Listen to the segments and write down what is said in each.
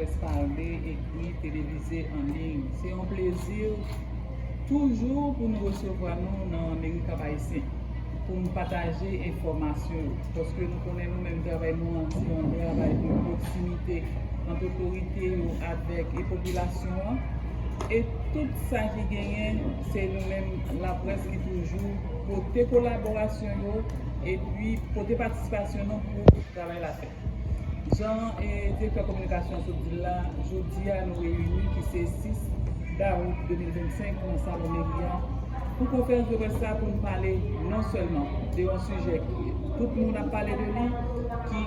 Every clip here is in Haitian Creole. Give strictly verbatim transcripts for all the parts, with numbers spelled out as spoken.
Près pale, ekri, televize, an liy. Se yon plezi toujou pou nou resevwa nou nan Meri Kap Ayisyen, pou n pataje enfòmasyon yo. Paske nou konnen nou menm travay nou an, se yon travay de pwoksimite ant otorite yo avèk e popilasyon an. E tout sa ki genyen, se nou menm laprès ki toujou pote kolaborasyon yo, epi pote patisipasyon nou pou travay la fèt. Jan e direktè kominikasyon sot di l la, jodi a nou reyini ki se sis dawout de mil vennsenk nan salon meri a pou konferans de près sa pou n pale non sèlman de yon sijè ki tout moun ap pale de li, ki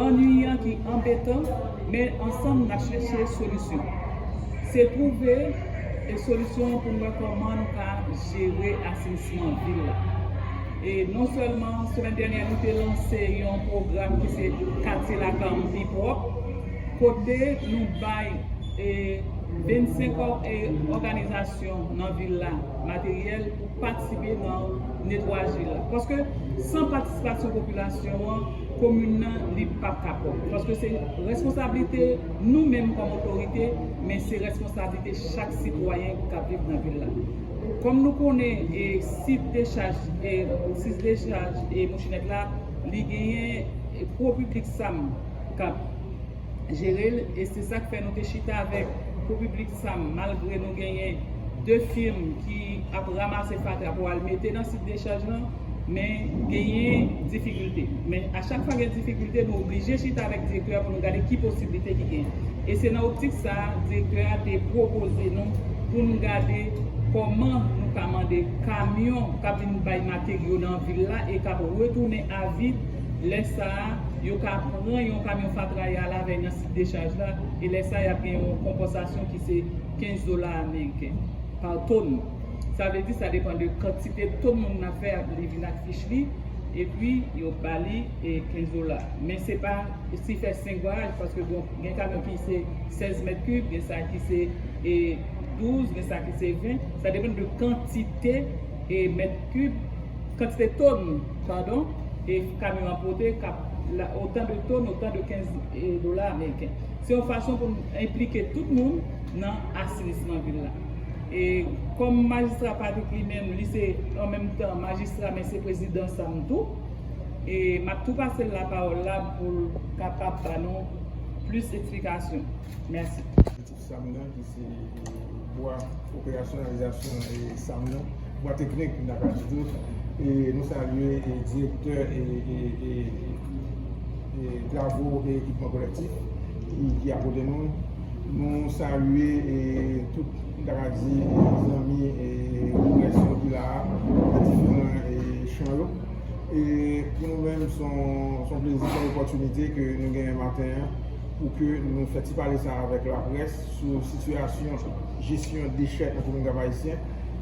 annuyan, ki anbetan, men ansanm n ap chèche solisyon. Se twouve e solisyon pou n wè kòman nou ka jere asenisman vil la. E non sèlman semèn dènyè nou te lanse yon pwogram ki se Katye Lakay Mwen Pi Pwòp, kote nou bay e vennsenk ò- e òganizasyon nan vil la materyèl pou patisipe nan netwayaj vil la. Paske san patisipasyon popilasyon an, komin nan li p ap ka pwòp. Paske se responsablite nou menm kòm otorite, men se responsablite chak sitwayen k ap viv nan vil la. Kòm nou konnen e sit dechaj e sit dechaj e Mouchinèk la, li genyen e Gwo Piblik Sam k ap jere l, e se sa k fè nou te chita avèk Gwo Piblik Sam, malgre nou genyen de fim ki ap ranmase fatra pou al mete nan sit dechaj lan, men genyen difikilte. Men a chak fwa gen difikilte, nou oblije chita avèk direktè a pou nou gade ki posiblite ki genyen. E se nan optik sa a, direktè a te pwopoze nou pou n gade kòman nou ka mande kamyon k ap vin bay materyo nan vil la e k ap retounen avid. Lè sa a, yo ka pran yon kamyon fatra e al avè l nan sit dechaj la, e lè sa a, y ap gen yon konpansasyon ki se kenz dola ameriken pa tòn. Sa vle di, sa depann de kantite tòn moun nan fè, li vin ak fich li, epi yo ba li e kenz dola. Men se pa si fè senk vwayaj, paske bon, gen kamyon ki se sèz mèt kib, gen sa ki se e douz, gen sa ki se ven. Sa depann de kantite e mèt kib, kantite tòn, padon, e kamyon an pote, k ap la, otan de tòn, otan de kenz e, dola ameriken. Se yon fason pou n enplike tout moun nan asenisman vil la. E kòm majistra Patrick li menm, li se an menm tan majistra, men se prezidan Sam tou. E m ap tou pase l lapawòl la pou l kapab ba nou plis eksplikasyon. Mèsi. Sam nan, ki se, e, bwa operasyonalizasyon, e, Sam nan, bwa teknik, m ta ka di tou. E nou salye, e, direktè, e, e, e, e, travo e ekipman kolektif ki, ki akote nou. Nou salye, e, tout, m ta ka di, e, zanmi, e, près yo ki la a, nan diferan, e, chan yo. E pou nou menm, se yon, se yon plezi, se yon opòtinite ke nou genyen maten an pou ke nou fè ti pale sa avèk laprès sou sitiyasyon jesyon dechè nan komin Kap Ayisyen,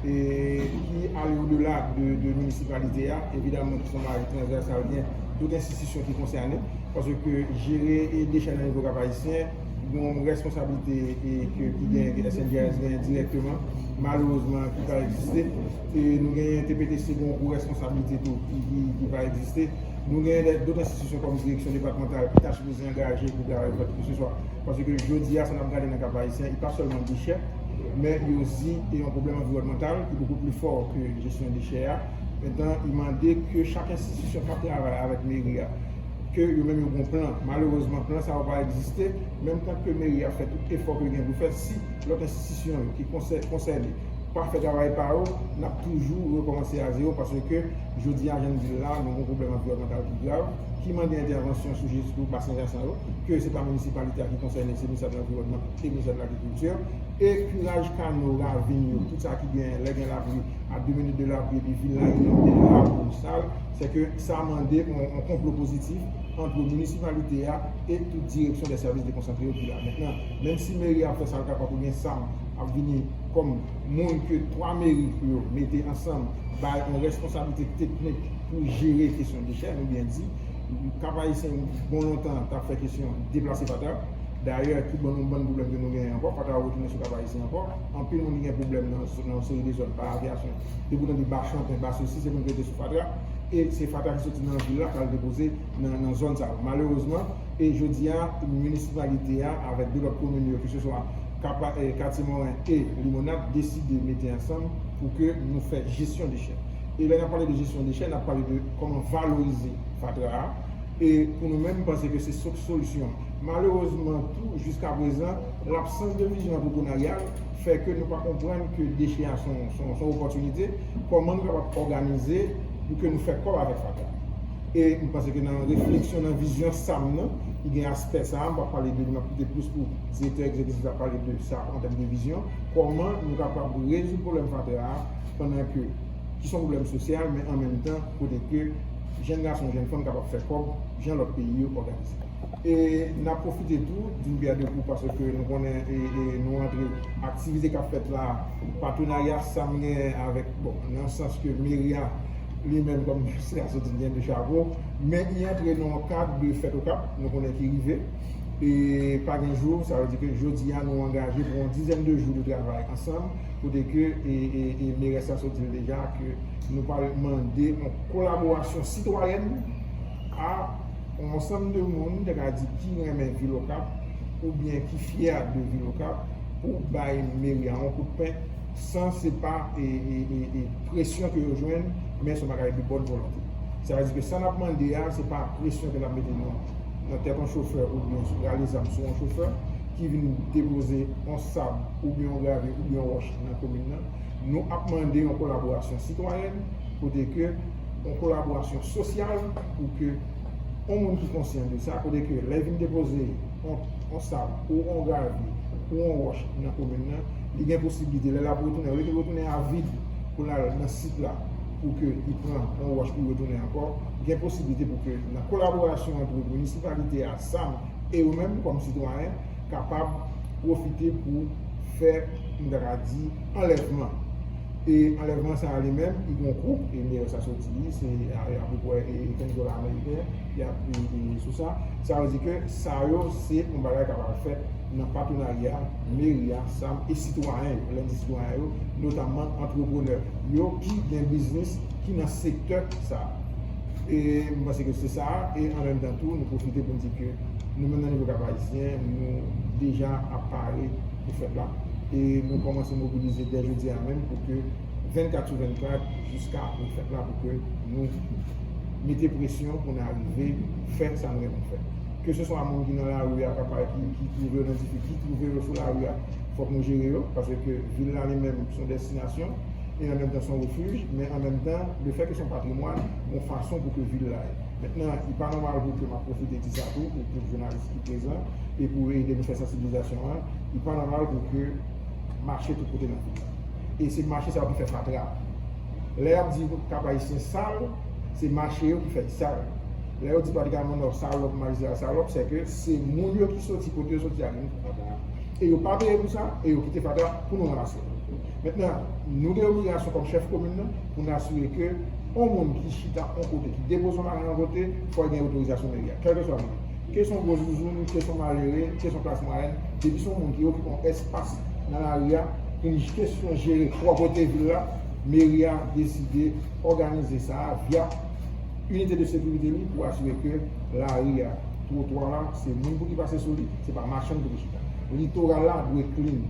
e ki ale odela de, de minisipalite a. Evidamman, ki se yon bagay transvèsal, gen tout enstitisyon ki konsène, paske jere e dechè nan nivo Kap Ayisyen, gen yon responsablite e ke, ki gen, ke S N J S genyen dirèkteman, malerezman, ki pa egziste. E nou genyen T P T C, gen yon gwo responsablite tou ki, ki, ki pa egziste. Nou genyen dè, dòt enstitisyon kòm direksyon depatmantal ki ta sipoze angaje pou travay pou fè keseswa. Paske jodi a, sa n ap gade nan Kap Ayisyen, li pa sèlman dechè, men li osi e yon pwoblèm anviwònmantal ki bokou pli fò ke jesyon dechè a. Mentnan, li mande ke chak enstitisyon k ap travay avèk meri a, ke yo menm yo gen yon plan. Malerezman, plan sa yo pa egziste. Menm tan ke meri a fè tout efò ke l gen pou fè, si lòt enstitisyon yo ki konsè-, konsène pa fè travay pa yo, n ap toujou rekòmanse a zewo, paske jodi a, jan n di l la, nou gen yon pwoblèm anviwònmantal ki grav, ki mande entèvansyon sou jes-, sou basen jasan yo, ke se pa minisipalite a ki konsène, se ministè de lanviwònman e ministè de lagrikilti. E kiraj kano, ravin yo, tout sa ki gen, lè gen lapli, a de minit de lapli, epi vil la inonde, labou, sal, se ke sa mande yon, yon konplo pozitif ant minisipalite a e tout direksyon dè sèvis dekonsantre yo ki la. Mentnan, menm si meri a ap fè sa l kapab, oubyen Sam ap vini kòm moun ke twa meri yo mete ansanm, bay yon responsablite teknik pou jere kesyon dechè, nou byen di, Kap Ayisyen bon lontan t ap fè kesyon deplase fatra. Dayè, ki ban nou bann pwoblèm ke nou genyen ankò, fatra yo retounen sou Kap Ayisyen ankò. Anpil moun ki gen pwoblèm nan, nan yon seri de zòn, pa avyasyon. Epoutan, de Ba Chanplen, Ba Sosis, se moun ki rete sou fatra. E se fatra ki soti nan vil la k al depoze nan, nan zòn sa yo. Malerezman, e jodi a, minisipalite a avèk de lòt komin yo, keseswa Kapa-, e Katye Moren e Limonad, deside mete ansanm pou ke nou fè jesyon dechè. E lè n ap pale de jesyon dechè, n ap pale de kòman valorize fatra a. E pou nou menm, m panse ke se so-, solisyon an. Malerezman tou, jiskaprezan, labsans de vizyon antreprenaryal fè ke nou pa konprann ke dechè a se yon, se yon, se yon opòtinite. Kòman nou kapab òganize pou ke nou fè kòb avèk fatra? E m panse ke nan refleksyon, nan vizyon Sam nan, li gen aspè sa a, m p ap pale de li, m ap kite plis pou direktè egzekitif la pale de sa an tèm de vizyon. Kòman nou kapab rezoud pwoblèm fatra a pandan ke, ki se yon pwoblèm sosyal, men an menm tan, kote ke jèn gason, jèn fanm kapab fè kòb, jan lòt peyi yo òganize. E n ap pwofite tou di n pyè de kou paske nou konnen e, e nou antre aktivite k ap fèt la, patenarya Sam genyen avèk, bon, nan sans ke meri a li menm kòm se a soti gen de chapo, men li antre nan yon kad de fèt Okap, nou konnen ki rive. E pa gen jou, sa vle di ke jodi a nou angaje pou yon dizèn de jou de travay ansanm, kote ke e, e, e merès la sot di l deja ke nou pral mande yon kolaborasyon sitwayèn a yon ansanm de moun, te ka di, ki renmen vil Okap oubyen ki fyè de vil Okap pou bay meri a yon kout pen san se pa e, e, e, e presyon ke yo jwenn, men se yon bagay de bòn volonte. Sa vle di ke sa n ap mande a, se pa presyon ke n ap mete nan, nan tèt yon chofè oubyen sou rale zam sou yon chofè ki vin depoze yon sab oubyen yon gravye oubyen yon wòch nan komin nan. Nou ap mande yon kolaborasyon sitwayèn, kote ke yon kolaborasyon sosyal pou ke yon moun ki konsyan de sa, kote ke lè vin depoze yon, yon sab ou yon gravye ou yon wòch nan komin nan, li gen posiblite, lè l ap retounen, olye ke l retounen a vid pou l al nan sit la, pou ke li pran yon wòch pou l retounen ankò, gen posiblite pou ke nan kolaborasyon ant minisipalite a, Sam e yo menm kòm sitwayen, kapab pwofite pou fè, m ta ka di, anlèvman. E anlèvman sa a li menm, li gon kou, e merès la soti, se a, apeprè e kenz dola ameriken, y ap e, e, sou sa. Sa vle di ke sa yo, se yon bagay k ap al fèt nan patenarya meri a, Sam e sitwayen yo, lè m di sitwayen yo, notamman antreprenè yo ki gen biznis ki nan sektè sa a. E m panse ke se sa, e an menm tan tou, nou pwofite pou n di ke nou menm nan nivo Kap Ayisyen, nou deja ap pare pou fèt la. E nou kòmanse mobilize dè jodi a menm pou ke vennkat sou vennkat, jiska apre fèt la, pou ke nou mete presyon pou n arive fè sa nou gen pou n fè. Keseswa moun ki nan lari a, k ap, ki, ki twouve yo nan difi-, ki twouve yo sou lari a, fòk nou jere yo, paske vil la li menm se yon destinasyon, e an menm tan se yon refij, men an menm tan, lefètke se yon patrimwàn, gon fason pou ke vil la ye. Mentnan, li pa nòmal pou ke m ap pwofite di sa tou, pou tout jounalis ki prezan, e pou ede nou fè sansibilizasyon an, li pa nòmal pou ke mache tout kote nan vil la. E se mache sa yo ki fè fatra. Lè y ap di Kap Ayisyen sal, se mache yo ki fè l sal. Lè yo di Patrick Armand Nord salòp, majistra salòp, se ke se moun yo ki soti kote yo soti a ki fè fatra. E yo pa peye pou sa, e yo kite fatra pou nou ranmase. Mentnan, nou gen obligasyon kòm chèf komin nan pou n asire ke yon moun ki chita yon kote, ki depoze yon bagay yon kote, fò l gen otorizasyon meri a, kèlkeswa moun. Ke se yon gwo zouzoun, ke se yon malere, ke se yon klas mwayèn, depi se yon moun ki okipe yon espas nan lari a, pou kesyon jere pwòpte vil la, meri a deside òganize sa a via inite de sekirite li pou asire ke lari a, twotwa la, se moun pou ki pase sou li, se pa machann pou ki chita. Litoral la dwe clean.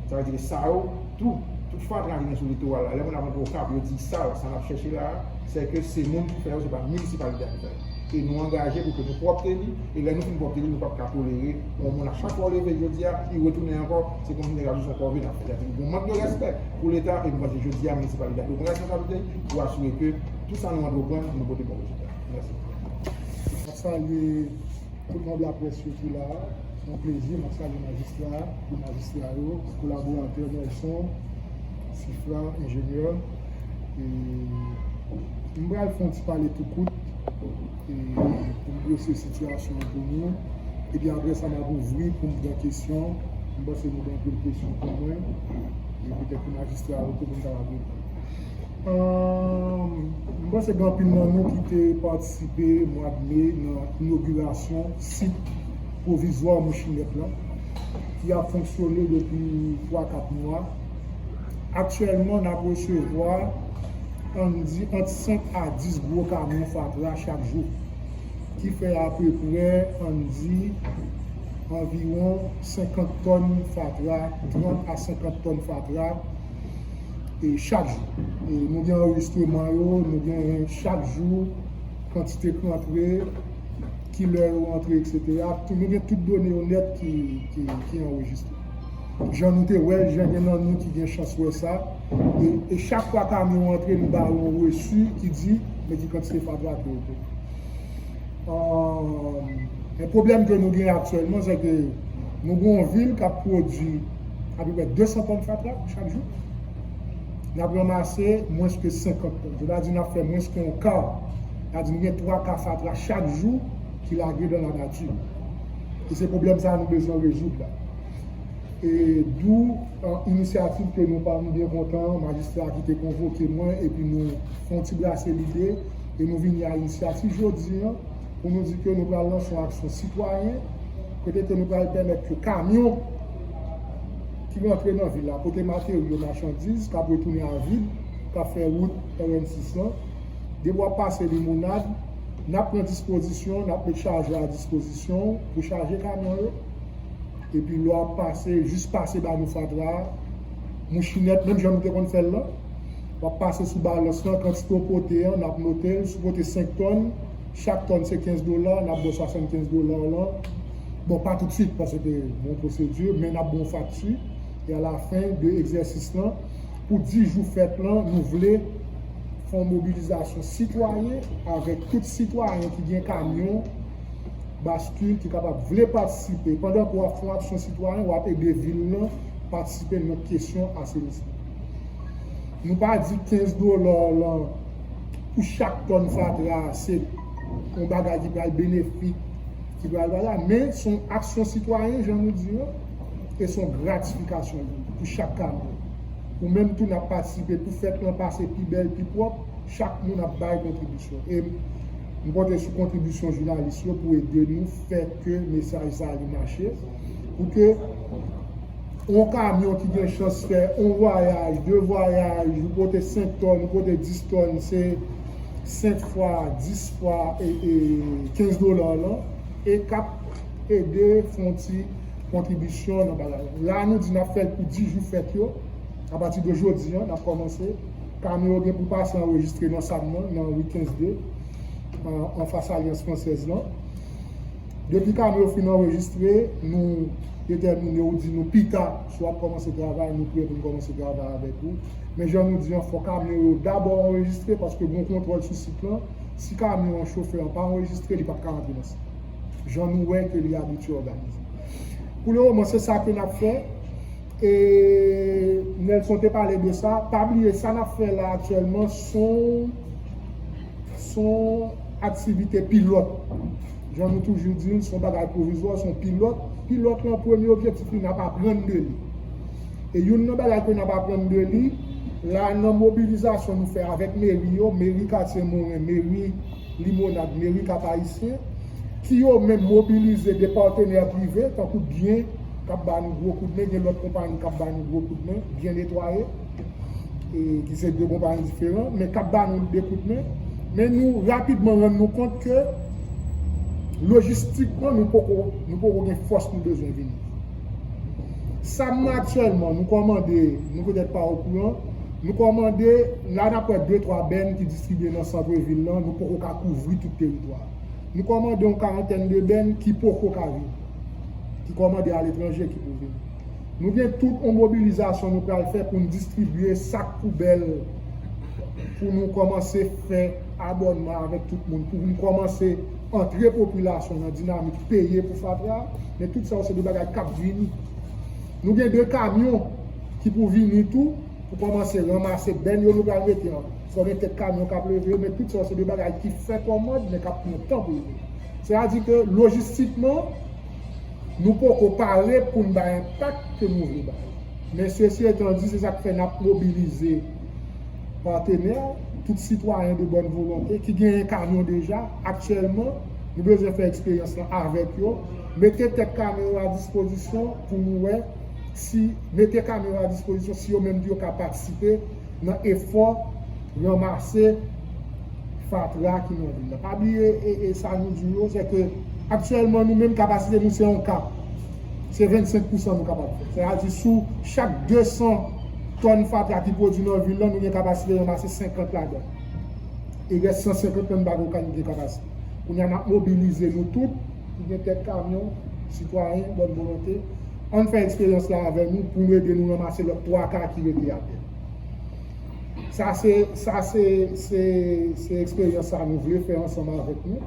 Sa vle di ke sa yo, tou, tout fatra ki gen sou litoral la, lè moun ap antre Okap, yo di sal, sa n ap chèche la a, se ke se moun ki fè yo, se pa minisipalite a ki fè yo. E nou angaje pou ke nou pwòpte li, e lè nou fin pwòpte li, nou p ap ka tolere yon moun a chak fwa w leve jodi a, li retounen ankò, se kòmsi nèg la jis yon kòve n ap fè. Sa vle di, gon mank de respè pou Leta, e m panse jodi a, minisipalite a dwe pran responsablite pou asire ke tout sa nou antreprann, nou pote bon rezilta. Mèsi. M ap salye tout manm laprès yo ki la a. Se yon plezi, m ap salye majistra, de majistra yo, kolaboratè, Nelson, Sifra, enjenyè. E m pral fè yon ti pale tou kout, e pou m drese sitiyasyon an pou nou. Epi apre sa, m ap ouvri pou m pran kesyon. M panse nou gen anpil kesyon pou mwen. E petèt pou majistra yo tou pou m kapab reponn. Ahn, m panse gen anpil nan nou ki te patisipe mwa de me nan inogirasyon sit pwovizwa Mouchinèt lan, ki ap fonksyone depi twa kat mwa. Aktyèlman, n ap resevwa ann di ant senk a dis gwo kamyon fatra chak jou, ki fè apeprè, ann di, anviwon senkant tòn fatra, trant a senkant tòn fatra, e chak jou. E nou gen anrejistreman yo, nou gen chak jou kantite k rantre, kilè yo rantre, etsetera. Tou, nou gen tout done yo nèt ki, ki, ki anrejistre. Jan nou te wè, jan gen nan nou ki gen chans wè sa. E, e chak fwa kamyon antre, nou ba yo yon resi ki di men ki kantite fatra ke yo pote. Ahn, men pwoblèm ke nou gen aktyèlman, se ke nou gen yon vil k ap pwodui apeprè de san tòn fatra chak jou. N ap ranmase mwens ke senkant tòn. Sètadi, n ap fè mwens ke yon ka. Sètadi, nou gen twa ka fatra chak jou ki lage dan lanati. E se pwoblèm sa a nou bezwen rezoud la. E dou, eh, inisyativ ke nou pa, nou byen kontan, majistra ki te konvoke mwen, epi nou fè yon ti brase lide, e nou vini a inisyativ jodi a, pou nou di ke nou pral lanse yon aksyon sitwayen, kote ke nou pral pèmèt ke kamyon ki rantre nan vil la, pote materyo, machandiz, k ap retounen a vid, k ap fè wout R N sis lan, depi w ap pase Limonad, n ap pran dispozisyon, n ap met chajè a dispozisyon pou chaje kamyon yo. Epi lè w ap pase, jis pase ba nou fatra a, mouchinèt, menm jan nou te konn fè l lan. W ap pase sou balans lan, kantite w pote an, n ap note l. Si w pote senk tòn, chak tòn se kenz dola, n ap ba w swasannkenz dola w lan. Bon, pa toutswit, paske gen yon pwosedi, men n ap ba w fakti. E alafen de egzèsis lan, pou dis jou fèt lan, nou vle fè yon mobilizasyon sitwayen avèk tout sitwayen ki gen kamyon, baskil, ki kapab vle patisipe. Pandan ke w ap fè yon aksyon sitwayen, w ap ede vil lan patisipe nan kesyon asenisman. Nou pa di kenz dola lan pou chak tòn fatra, se yon bagay ki pral benefik, ki pral la, men se yon aksyon sitwayen, jan nou di an, e se yon gratifikasyon pou chak kamyon. Ou menm tou n ap patisipe pou fèt lan pase pi bèl, pi pwòp, chak moun ap bay kontribisyon. E m konte sou kontribisyon jounalis yo pou ede nou fè ke mesaj sa a li mache, pou ke yon kamyon ki gen chans fè yon vwayaj, de vwayaj, ou pote senk tòn, ou pote dis tòn, se senk fwa, dis fwa, e, e, kenz dola lan, e k ap ede fè yon ti kontribisyon nan bagay la. La, nou di n ap fè l pou dis jou fèt yo. Apati de jodi an, n ap kòmanse. Kamyon yo gen pou pase anrejistre nan Sam nan, nan ri kenz de, an, anfas Alyans Fransèz lan. Depi kamyon yo fin anrejistre, nou detèmine, ou di nou pita, si w ap kòmanse travay, nou prè pou n kòmanse travay avèk ou. Men jan nou di an, fò kamyon yo dabò anrejistre, paske gen yon kontwòl sou sit lan. Si kamyon an, chofè an pa anrejistre, li p ap ka rantre nan sit lan. Jan nou wè ke li abitye òganize. Pou le moman, se sa ke n ap fè. E Nelson te pale de sa. Pa bliye, sa n ap fè la aktyèlman, se yon, se yon aktivite pilòt. Jan nou toujou di l, se yon bagay pwovizwa, se yon pilòt. Pilòt lan, premye objektif li, n ap aprann de li. E youn nan bagay ke n ap aprann de li, la nan mobilizasyon nou fè avèk meri yo, meri Katye Moren, meri Limonad, meri Kap Ayisyen, ki yo menm mobilize de patnè prive, tankou Byen, k ap ba nou gwo kout men, gen lòt konpayi k ap ba nou gwo kout men, Byen Netwaye, e, ki se de konpayi diferan, men k ap ba nou de kout men. Men nou rapidman rann nou kont ke lojistikman, nou poko, nou poko gen fòs nou bezwen vini. Sa m aktyèlman, nou kòmande, nou petèt pa okouran, nou kòmande, la n ap wè de twa bèn ki distribye nan sant vil lan, nou poko ka kouvri tout teritwa a. Nou kòmande yon karantèn de bèn ki poko ka vini, ki kòmande aletranje ki pou vini. Nou gen tout yon mobilizasyon nou pral fè pou n distribye sak poubèl, pou nou kòmanse fè abònman avèk tout moun, pou nou kòmanse antre popilasyon nan dinamik peye pou fatra, men tout sa yo se de bagay k ap vini. Nou gen de kamyon ki pou vini tou, pou kòmanse ranmase bèn yo nou pral mete an. Fò gen tèt kamyon k ap leve yo, men tout sa yo se de bagay ki fè kòmand, men k ap pran tan pou yo vini. Sètadi ke lojistikman, nou poko pare pou n bay enpak ke nou vle bay. Men sesi etan di, se sa k fè n ap mobilize patenè, tout sitwayen de bòn volonte ki genyen kamyon deja. Aktyèlman, nou bezwen fè eksperyans lan avèk yo, mete tèt kamyon yo a dispozisyon pou nou wè si, mete kamyon yo a dispozisyon, si yo menm tou yo ka patisipe nan efò ranmase fatra ki nan vil la. Pa bliye, e, e sa nou di yo, se ke aktyèlman nou menm kapasite nou se yon kap. Se vennsenk pousan nou kapab fè. Sètadi sou chak de san tòn fatra ki pwodui nan vil la, nou gen kapasite ranmase senkant ladan. E rès san senkant tòn bagay ka nou gen kapasite. Kounye a n ap mobilize nou tout, ki gen tèt kamyon, sitwayen, bòn volonte, ann fè eksperyans la avè nou pou nou ede nou ranmase lòt twa ka ki rete atè. Sa se, sa se, se, se eksperyans sa nou vle fè ansanm avèk nou.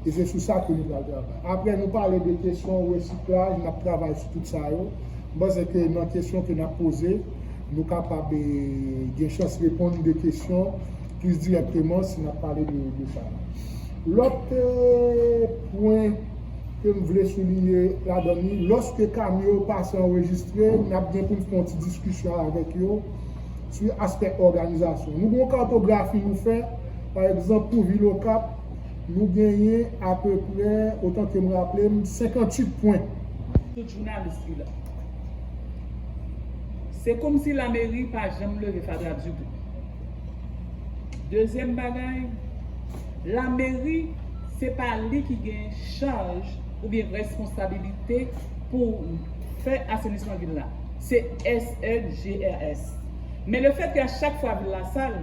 E se sou sa ke nou pral travay. Apre nou pale de kesyon resiklaj, n ap travay sou tout sa yo. M panse ke nan kesyon ke n ap poze, nou kapab, eh, gen chans reponn de kesyon plis dirèkteman si n ap pale de, de sa. Lòt, eh, pwen ke m vle souliye ladan li, lòske kamyon yo pase anrejistre, n ap gen pou n fè yon ti diskisyon avèk yo sou aspè òganizasyon. Nou gen yon katografi nou fè, pa egzanp, pou vil Okap, nou genyen apeprè, otan ke m raple m, senkantuit pwen. Tout jounalis ki la. Se kòmsi lameri pa janm leve fatra ditou. Dezyèm bagay, lameri, se pa li ki gen chaj oubyen responsabilite pou fè asenisman vil la. Se S E G R S. Men lefètke a chak fwa vil la sal,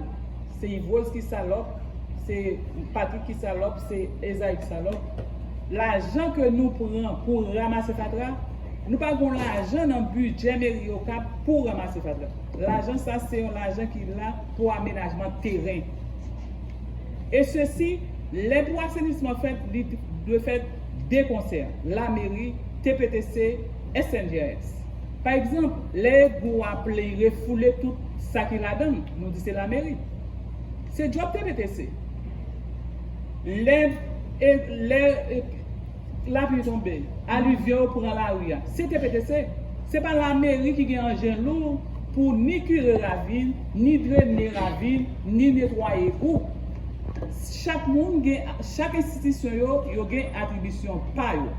se Yvrose ki salòp, se Patrick ki salòp, se Esaïe ki salòp. Lajan ke nou pran pou ranmase fatra, nou pa gen lajan nan bidjè meri Okap pou ranmase fatra. Lajan sa se yon lajan ki la pou amenajman teren. E sesi, lè pou asenisman fèt, li dwe fèt de konsè, lameri, T P T C, S N G R S. Pa egzanp, lè egou a plen, refoule tout sa ki ladan l, nou di se lameri. Se djòb T P T C. Lè, e, lè, e, lapli tonbe, alivyon yo pran lari a. Se T P T C. Se pa lameri ki gen anjen lou pou ni kire ravin, ni drene ravin, ni netwaye egou. Chak moun gen, chak enstitisyon yo, yo gen atribisyon pa yo.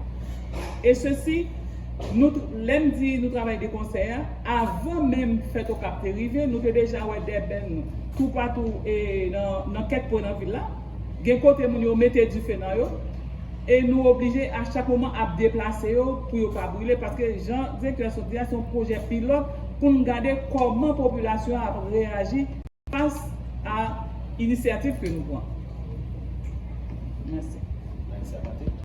E sesi, nou t-, lè m di nou travay de konsè a, avan menm fèt Okap te rive, nou te deja wè dè bèn toupatou e nan, nan kèk pwen nan vil la. Gen kote moun yo mete dife nan yo. E nou oblije a chak moman ap deplase yo pou yo pa brile, paske jan direktè Sot di a, se yon pwojè pilòt pou n gade kòman popilasyon an ap reyaji fas a inisyativ ke nou pran. Mèsi.